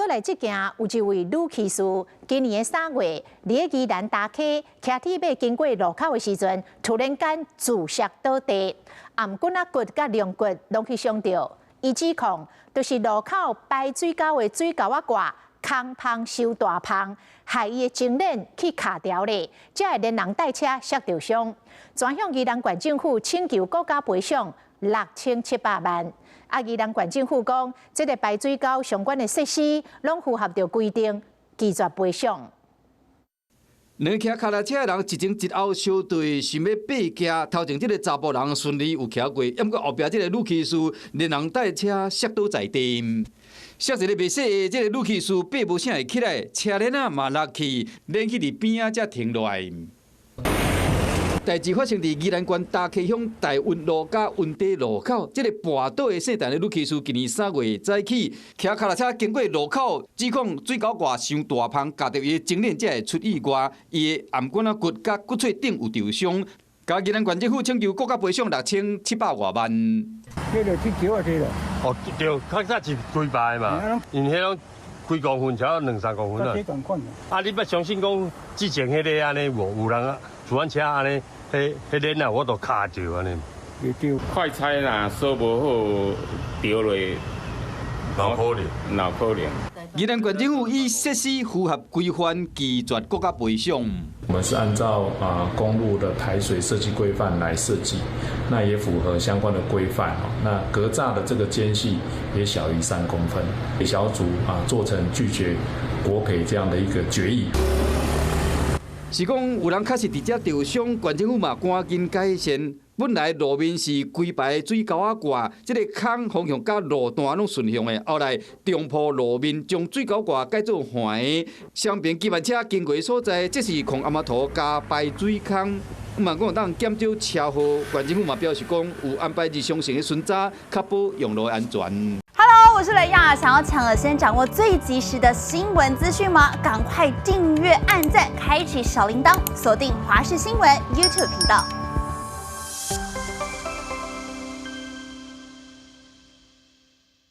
來這件有一位女騎士，今年的3月，佇咧宜蘭大溪騎鐵馬經過路口的時陣，突然間自摔倒地，頷頸仔骨佮龍骨攏去傷著。伊指控，就是路口排水溝的水溝仔蓋空芳傷大芳，害伊的前輪去卡牢咧，才會連人帶車摔著傷。轉向宜蘭縣政府請求國家賠償6700萬。啊，宜蘭縣政府講，這个排水溝相關的設施攏符合著規定，拒絕賠償。兩個騎跤踏車的人一前一後相對，想欲爬行，頭前這个查埔人順利有騎過，毋過後壁這个女騎士連人帶車摔倒在地。摔一个袂細的這个女騎士爬無啥會起來，車輪仔嘛落去，連去佇邊仔才停落來。代誌發生佇宜蘭縣大溪鄉大運路佮雲底路口，這个跋倒的姓陳的女騎士，今年3月早起騎跤踏車經過路口，指控水溝蓋傷大芳，軋著伊的前輪才會出意外，伊的頷頸仔骨佮骨髓頂有受傷，共宜蘭縣政府請求國家賠償6700外萬。這個鐵橋啊，這個。哦，對，較早是規排的嘛，因彼攏幾公分，才兩三公分啊。啊，你欲相信講之前彼个按呢無？有人啊，坐阮車按呢，彼彼輪啊，我都卡著按呢。快拆啦，鎖無好，掉落，有可能，有可能。宜蘭縣政府以設施符合規範，拒絕國家賠償。我們是按照啊公路的排水設計規範來設計，那也符合相關的規範。那格柵的這個間隙也小於3公分，小組啊做成拒絕國賠這樣的一個決議。是講有人確實佇遮受傷，縣政府嘛趕緊改善。本來路面是規排水溝仔蓋，這个空方向佮路段攏順向的，後來重鋪路面，將水溝蓋改做橫的。雙邊機帆車經過所在，這是控阿頭加排水坑。嘛講當減少車禍，縣政府嘛表示講有安排日常性的巡查，確保用路安全。 Hello，我是雷亞，想要搶先掌握最及時的新聞資訊嗎？趕快訂閱、按讚、開啟小鈴鐺，鎖定華視新聞 YouTube 頻道。